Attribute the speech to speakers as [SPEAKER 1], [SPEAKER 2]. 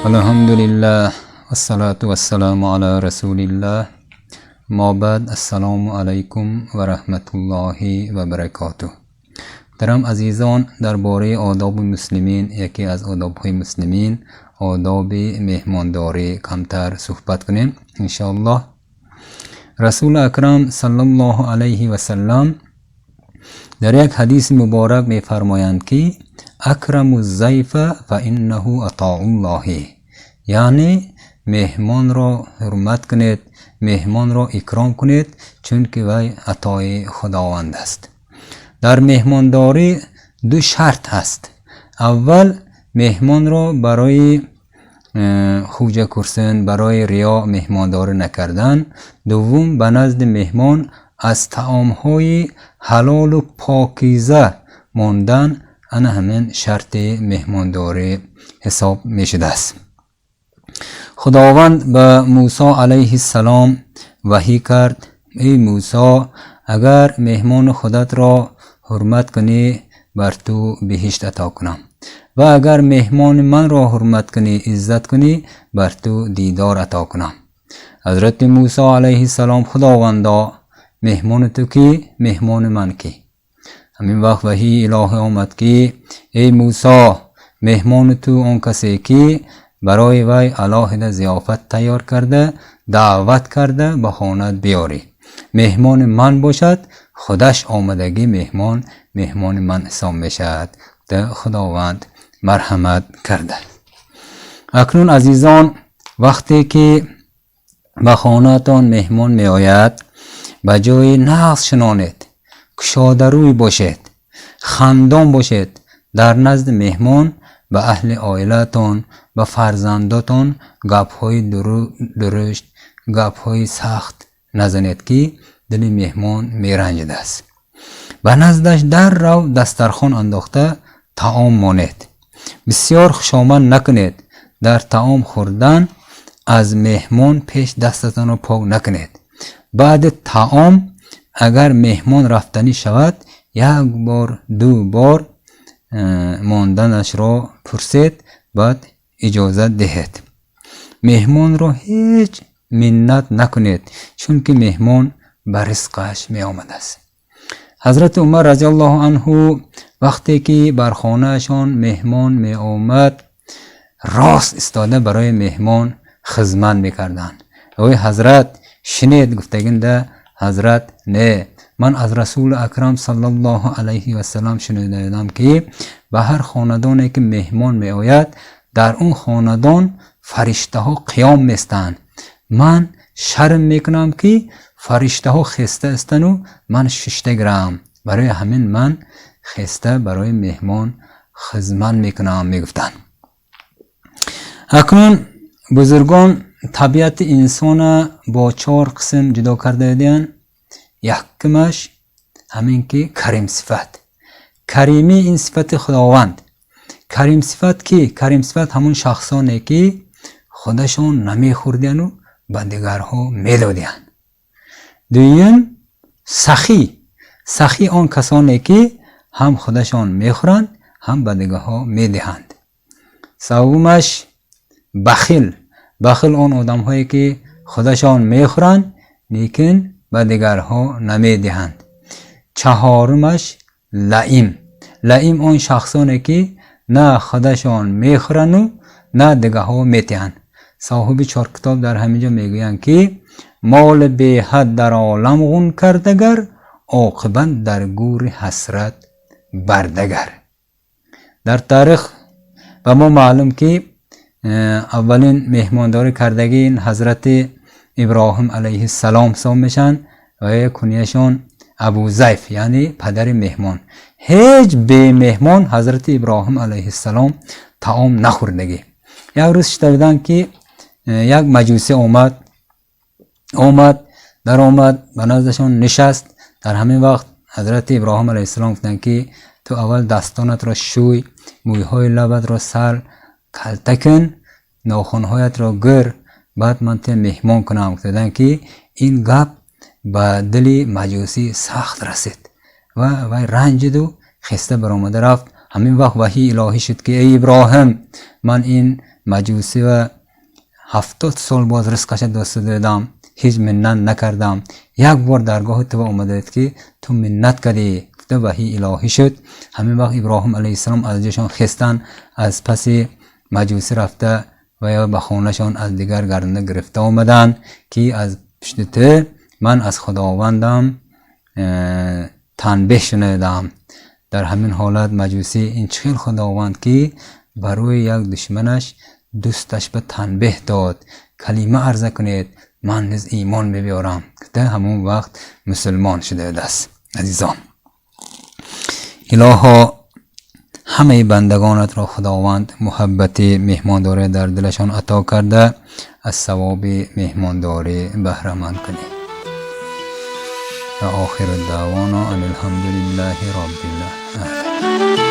[SPEAKER 1] Алҳамдулиллаҳ вассалату вассаламу ала расулиллаҳ. Мо баъд, ассалому алайкум ва раҳматуллоҳи ва баракотуҳ. Муҳтарам азизон, дар бораи одоби муслимин, яке аз одобҳои муслимин, одоби меҳмондорӣ камтар суҳбат кунем, иншоаллоҳ. Расули акрам саллаллоҳу алайҳи васаллам дар як ҳадиси муборак мефармоянд, ки акраму зайфа фа иннаҳу атоуллоҳи, яъне меҳмонро ҳурмат кунед, меҳмонро икром кунед, чунки вай атои Худованд аст. Дар меҳмондорӣ ду шарт ҳаст. Аввал, меҳмонро барои хуҷа курсин, барои риё меҳмондорӣ накардан. Дуввум, ба назди меҳмон аз таомҳои ҳалолу покиза мондан. Ана ҳамин шарти меҳмондорӣ ҳисоб мешудааст. Худованд ба Мусо алайҳиссалом ваҳӣ кард: эй Мусо, агар меҳмони худатро ҳурмат кунӣ, бар ту биҳишт ато кунам ва агар меҳмони манро ҳурмат кунӣ, иззат кунӣ, бар ту дидор ато кунам. Ҳазрати Мусо алайҳиссалом: Худовандо, меҳмони ту кӣ, меҳмони ман кӣ? Ҳамин вақт ваҳии илоҳӣ омад, ки эй Мусо, меҳмони ту он касе, ки барои вай алоҳида зиёфат тайёр карда, даъват карда ба хонат биёрӣ. Меҳмони ман бошад, худаш омадагӣ меҳмон, меҳмони ман ҳисоб мешавад. Худованд марҳамат карда. Акнун, азизон, вақте ки ба хонаатон меҳмон меояд, ба ҷои нағз шинонед, кушодарӯй бошед, хандон бошед. Дар назди меҳмон ба аҳли оилаатон, ба фарзандотон гапҳои дурушт, гапҳои сахт назанед, ки дили меҳмон меранҷидааст. Ба наздаш даррав дастархон андохта таом монед. Бисёр хушомад накунед. Дар таом хӯрдан аз меҳмон пеш дастатонро пок накунед. Баъди таом агар меҳмон рафтанӣ шавад, як бор, ду бор монданашро пурсед, баъд иҷозат диҳед. Меҳмонро ҳеҷ миннат накунед, чунки меҳмон ба ризқаш меомадааст. Ҳазрати Умар разиаллоҳу анҳу вақте ки бар хонаашон меҳмон меомад, рост истода барои меҳмон хизмат мекарданд. Ой ҳазрат, шинед гуфтагинда, ҳазрат: не, ман аз Расули акрам саллаллоҳу алайҳи васалам шунидаам, ки ба ҳар хонадоне ки меҳмон меояд, дар он хонадон фариштаҳо қиём местанд. Ман шарм мекунам, ки фариштаҳо хеста истану ман шишта гирам. Барои ҳамин ман хеста барои меҳмон хизмат мекунам, мегуфтанд. Акнун бузургон табиати инсона бо чор қисм ҷудо карда буданд. Якумаш ҳамин ки каримсифат. Каримӣ ин сифати Худованд. Каримсифат ки? Каримсифат ҳамон шахсоне, ки худашон намехӯрдияну ба дигарҳо медодиянд. Дуюм, сахӣ. Сахӣ он касоне, ки ҳам худашон мехӯранд, ҳам ба дигарҳо медиҳанд. Севумаш, бахил. Бахил он одамҳое, ки худашон мехӯранд, лекин ба дигарҳо намедиҳанд. Чаҳорумаш, лаим. Лаим он шахсоне, ки на худашон мехӯранду на дигарҳо медиҳанд. Соҳиби чор китоб дар ҳамин ҷо мегӯянд, ки моли беҳад дар олам ғун кардагар, оқибат дар гӯри ҳасрат бардагар. Дар таърих ба мо маълум, ки аввалин меҳмондорӣ кардагӣ ҳазрати Иброҳим алайҳиссалом ҳисоб мешаванд ва кунияшон Абузайф, яъне падари меҳмон. Ҳеҷ бемеҳмон ҳазрати Иброҳим алайҳиссалом таом нахӯрдагӣ. Як рӯз шита буданд, ки як маҷусӣ омад, даромад, ба наздашон нишаст. Дар ҳамин вақт ҳазрати Иброҳим алайҳиссалом гуфтанд, ки ту аввал дастонатро шӯй, мӯйҳои лабатро сар калта кун, нохунҳоятро гир, баъд ман туя меҳмон кунам. Гуфтаданд, ки ин гап ба дили маҷусӣ сахт расид ва вай ранҷиду хеста баромада рафт. Ҳамин вақт ваҳии илоҳӣ шуд, ки эй Иброҳим, ман ин маҷусӣ ва 70 сол боз ризқаша доста додам, ҳеҷ миннат накардам. Як бор даргоҳи ту омадаед, ки ту миннат кардӣ, гуфта ваҳии илоҳӣ шуд. Ҳамин вақт Иброҳим алайҳиссалом аз ҷошон хестанд, аз паси маҷусӣ рафта ва ё ба хонашон аз дигар гардана гирифта омаданд, ки аз пушти ту ман аз Худовандам танбеҳ шунидам. Дар ҳамин ҳолат маҷусӣ: ин чӣ хел Худованд, ки барои як душманаш дӯсташ ба танбеҳ дод? Калима арза кунед, ман низ имон мебиёрам, гуфта ҳамон вақт мусулмон шудааст. Азизон, илоҳо, ҳамаи бандагонатро, Худованд, муҳаббати меҳмондорӣ дар дилашон ато карда, аз савоби меҳмондорӣ баҳраманд кунӣ. Ва охиру даъвона ан алҳамдулиллаҳи роббил оламин.